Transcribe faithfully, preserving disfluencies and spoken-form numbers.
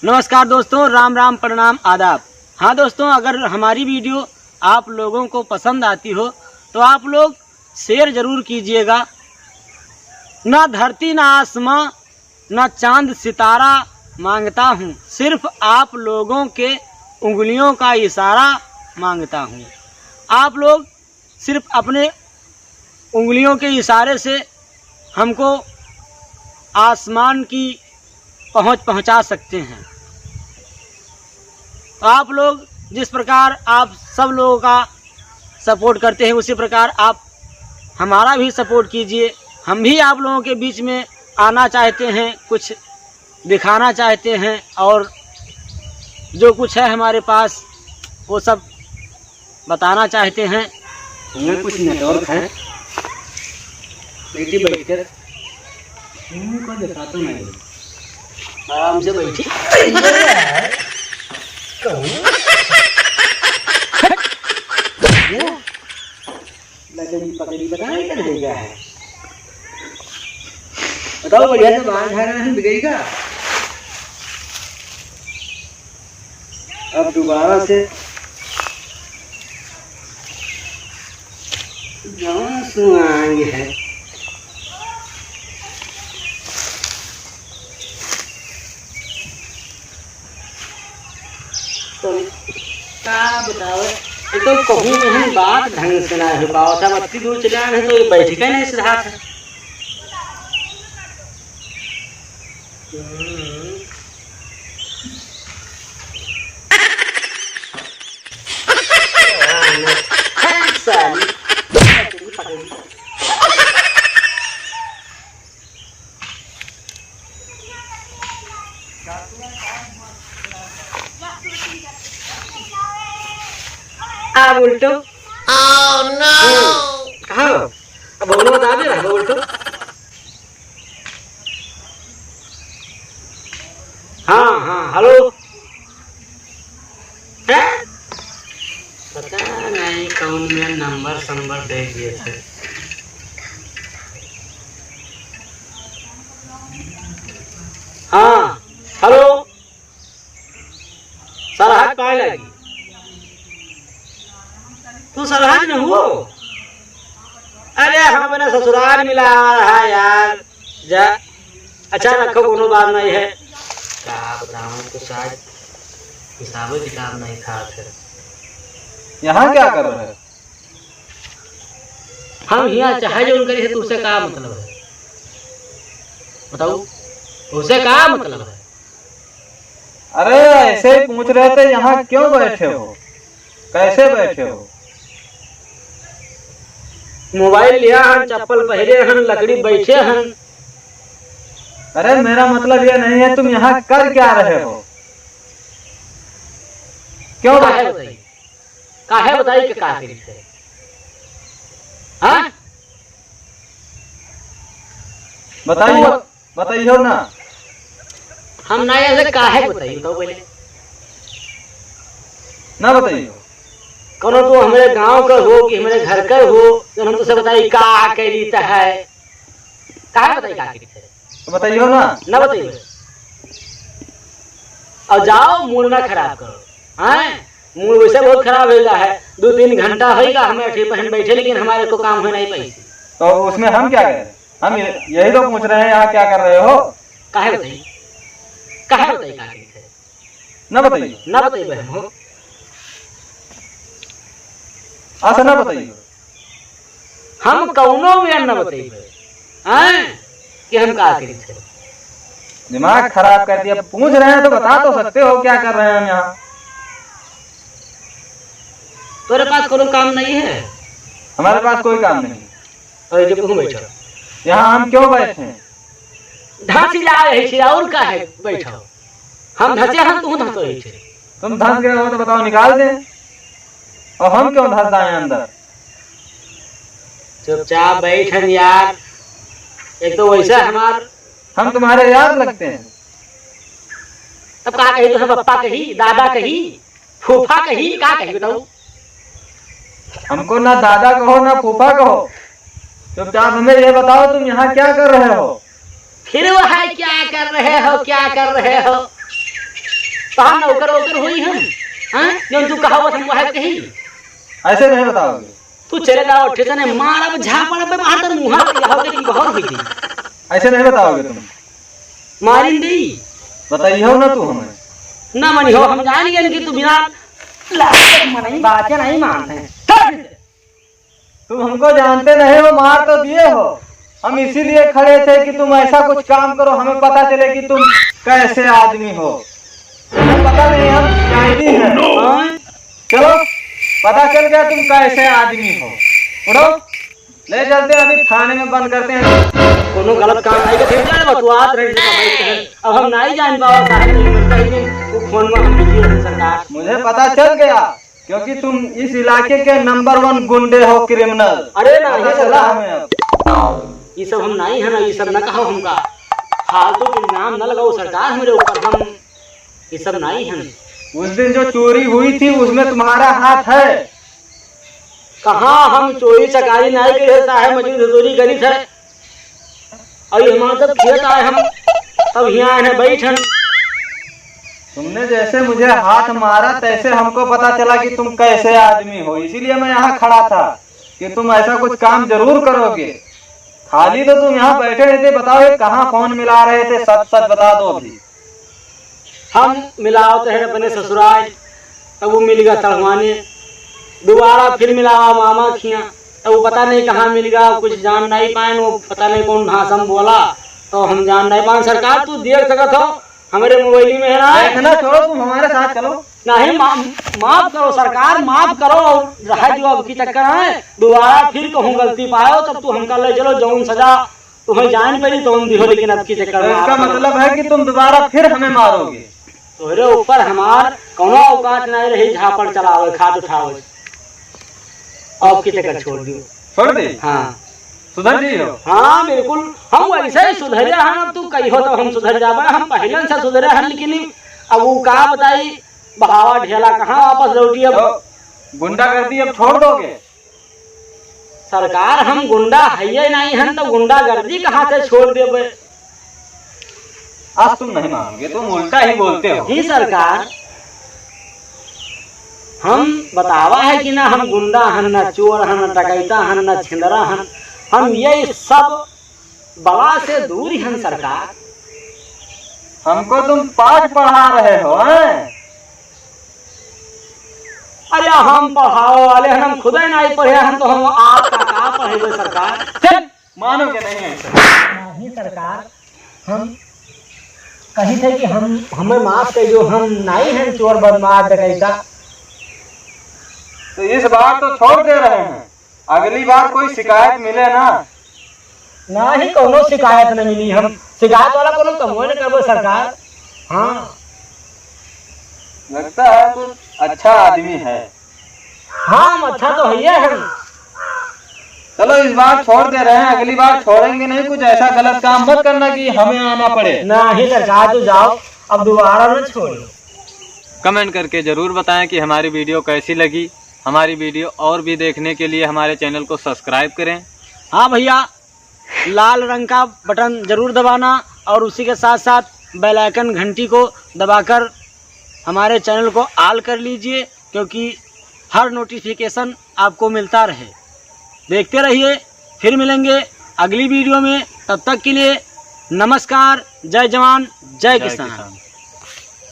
नमस्कार दोस्तों, राम राम, प्रणाम, आदाब। हाँ दोस्तों, अगर हमारी वीडियो आप लोगों को पसंद आती हो तो आप लोग शेयर जरूर कीजिएगा। ना धरती ना आसमां, ना चांद सितारा मांगता हूँ, सिर्फ आप लोगों के उंगलियों का इशारा मांगता हूँ। आप लोग सिर्फ अपने उंगलियों के इशारे से हमको आसमान की पहुँच पहुँचा सकते हैं। तो आप लोग जिस प्रकार आप सब लोगों का सपोर्ट करते हैं, उसी प्रकार आप हमारा भी सपोर्ट कीजिए। हम भी आप लोगों के बीच में आना चाहते हैं, कुछ दिखाना चाहते हैं और जो कुछ है हमारे पास वो सब बताना चाहते हैं। हमें कुछ नेटवर्क है, बैठी बैठ कर मुंह को दिखा तो नहीं, आराम से बैठी। कहूँ। लकड़ी पकड़ी बताए का नहीं गया है। बताओ, बढ़िया से बाहर झाड़ रहे हैं, बिगड़ी का? अब दोबारा से गाँव सुनाएंगे है। तो का बतावे, ये तो कहूँ हम बात ढंग से ना हो पावत है। अब अत्ती दूर चले आए हैं तो ये बैठ के नहीं सुधार है। हम्म। साली। आ उल्टो। Oh no! हम्म, कहाँ हो? अब बोलो, बता दे रहा, उल्टो। हाँ, हाँ, हेलो। हैं? पता नहीं कौन में नंबर संबर दे दिए थे। हाँ, हेलो। सरहज पाए लगी। तू सरहज में हो? अरे, हम अपने ससुराल मिला रहा है यार। जा, अच्छा रखो, कोनो बात नहीं है। का बताऊं, कुछ आज हिसाबे किताब नहीं खात है। यहाँ क्या कर रहे हो? हम यहाँ चाहे जो करी है, तुमसे का मतलब है? बताओ, तुमसे का मतलब है? अरे, ऐसे ही पूछ रहे थे, यहाँ क्यों बैठे हो, कैसे बैठे हो? मोबाइल लिया हन, चप्पल पहिरे हन, लकड़ी बैठे हन। अरे, मेरा मतलब ये नहीं है, तुम यहाँ कर क्या रहे हो, क्यों काहे बैठे हो? बताई? काहे बताई कि का करी थे? हाँ? बताइयो, बताइयो ना। हम ना ऐसे काहे बताई, बताओ पहले। ना बताइयो। कौनो तू हमरे गांव का हो कि हमरे घर का हो, तो हम तुझसे बताई का करी त है। काहे बताई का करी त है? तो बताइयो ना। ना बताइयो। और जाओ, मूड ना खराब करो। हैं? मूड वैसे बहुत खराब हो गया है। दो तीन घंटा होइगा हमें अठी पहन बैठे, लेकिन हमारे को काम हो नहीं पाई। तो उसमें हम क्या करें? हम ये-, यही तो पूछ रहे हैं, यहाँ क्या कर रहे हो? काहे बताई? काहे बताई का करी थे? ना बताइए। ना बताइए हम हो। अच्छा, ना बताइए। हम कौनो में ना बताइए, हैं, कि हम का करी थे। दिमाग खराब कर दिया। पूछ रहे हैं तो बता तो सकते हो क्या कर रहे हैं हम यहाँ। तोरे पास कोनो काम नहीं है? हमारे पास कोई काम नहीं। अरे, जब तुम बैठो। यहाँ हम क्यों बैठे हैं? धंस जाए है छिया, और का है? बैठो। हम धंसे, हम तुम धंसो ही छे। तुम धंस गए हो तो बताओ, निकाल दें। और हम क्यों धंस जाए अंदर? चुपचाप बैठन यार, एक तो वैसे हमार हम तुम्हारे यार लगते हैं। तब का कही, तुझे पप्पा कही, दादा कही, फूफा कही, का कही बताओ? हमको ना दादा कहो ना फूफा कहो, चुपचाप हमें ये बताओ तुम यहाँ क्या कर रहे हो? फिर वो है क्या कर रहे हो, क्या कर रहे हो? कहाँ नौकर वोकर होई हम? हाँ? जौन तू कहावत हम वह कही। ऐसे नहीं बताओगे। तू चले जाओ, ठीक है, मारब झापड़ पे बाहर तर मुँह पे जाओगे कि बहुत हुई थी। ऐसे नहीं बताओगे तुम। मारिन दी। बताइए हो ना तू हमें। ना मनी हो, हम जान गए कि तू बिना लाज के मनई बातें नहीं मानते हैं। चल। तुम हमको जानते नहीं हो, मार तो दिए हो। हम इसीलिए खड़े थे कि तुम ऐसा कुछ काम करो, हमें पता चले कि तुम कैसे आदमी हो। हमें पता नहीं, हम सीआईडी हैं। हाँ? चलो, पता चल गया तुम कैसे आदमी हो। उठो, ले चलते हैं, अभी थाने में बंद करते हैं। कोनो गलत काम नहीं करते, जाने बतुआत रहे, अब हम नहीं जान पावा, साहब, नहीं मिलता ही नहीं। वो फोन में हम बिजी हैं, सरकार। मुझे पता चल गया, क्योंकि तुम इस इलाके के नंबर वन गुंडे हो, क्रिमिनल। अरे ना, पता ये सब चला ना। हमें अब। ये सब हम नहीं है ना, ये सब ना कहो हमका। फालतू के इल्जाम न लगाओ सरकार हमरे ऊपर, हम ये सब नहीं है। उस दिन जो चोरी हुई थी, उसमें तुम्हारा हाथ है? कहाँ हम चोरी चकारी नहीं करे, साहब, मजदूरी करी थे। और ये हमारे सब खेत आए हम, तब यहाँ आए हैं बैठन। तुमने जैसे मुझे हाथ मारा, तैसे हमको पता चला कि तुम कैसे आदमी हो, इसीलिए मैं यहाँ खड़ा था कि तुम ऐसा कुछ काम जरूर करोगे। खाली तो तुम यहाँ बैठे रहते, बताओ ये कहाँ फोन मिला रहे थे, सच सच बता दो अभी। हम मिलावत है अपने ससुराल, तब वो मिल गया तड़वाने। दोबारा फिर मिलावा मामा खिया, तब वो पता नहीं कहाँ मिल गया, कुछ जान नहीं पाए, वो पता नहीं कौन भाषा में बोला, तो हम जान नहीं पाए। सरकार, तू देख सकत हो, हमारे मोबाइल में है ना। देखना छोड़ो, तुम हमारे साथ चलो। नहीं, मा-, माफ करो सरकार, माफ करो, और रहा जो अब की चक्कर है, दोबारा फिर कहूँ गलती पायो, तब तू हमका ले चलो, जौन सजा तुम्हें जान पड़ी तो हम दिहो, लेकिन अब की चक्कर तो में इसका आप मतलब है कि तुम दोबारा फिर हमें मारोगे। तोहरे ऊपर हमार कौनो औकात नहीं रही, झापड़ चलावे, खाट उठावे। अब की चक्कर छोड़ दियो। छोड़ दे? हाँ। सुधर जाइयो? हाँ, बिल्कुल। हम वैसे ही सुधरे हैं, अब तू कहियो तो हम सुधर जाबे। हम पहले से सुधरे हैं, लेकिन अब वो का बताई, बहावा ढेला कहाँ वापस लौटी अब। तो गुंडागर्दी अब छोड़ दोगे? सरकार, हम गुंडा हइये नहीं हन, तो गुंडागर्दी कहाँ से छोड़ देबे? आज तुम नहीं मानोगे, तुम उल्टा ही बोलते हो। ही सरकार, हम बतावा है कि ना हम गुंडा हन, ना चोर हन, ना डकैता हन, ना छिंदरा हन, हम ये सब बला से दूर ही हन सरकार। हमको तुम पाठ पढ़ा रहे हो, हैं? अरे हम पढ़ावे वाले हन, हम खुदे नहीं पढ़े हन, तो हम आपका का पढ़ेबे सरकार? चल, मानोगे नहीं ऐसे। नहीं सरकार, हम कही थे कि हम, हमें माफ कर दो, हम नहीं हैं चोर बदमाश डकैता। तो इस बार तो छोड़ दे रहे हैं, अगली बार कोई शिकायत मिले ना। ना ही कौनो शिकायत न मिली, हम शिकायत वाला कौनो कमवे न करबो सरकार। हाँ। लगता है तू अच्छा आदमी है। हाँ, हम अच्छा तो है ही है हम। चलो, इस बार छोड़ दे रहे हैं, अगली बार छोड़ेंगे नहीं। कुछ ऐसा गलत काम मत करना कि हमें आना पड़े। नहीं सरकार, तू जाओ, अब दोबारा न छोड़ो। कमेंट करके ज़रूर बताएं कि हमारी वीडियो कैसी लगी। हमारी वीडियो और भी देखने के लिए हमारे चैनल को सब्सक्राइब करें। हाँ भैया, लाल रंग का बटन ज़रूर दबाना और उसी के साथ साथ बेल आइकन घंटी को दबाकर हमारे चैनल को ऑल कर लीजिए, क्योंकि हर नोटिफिकेशन आपको मिलता रहे। देखते रहिए, फिर मिलेंगे अगली वीडियो में। तब तक के लिए नमस्कार, जय जवान, जय जय किसान। किसान।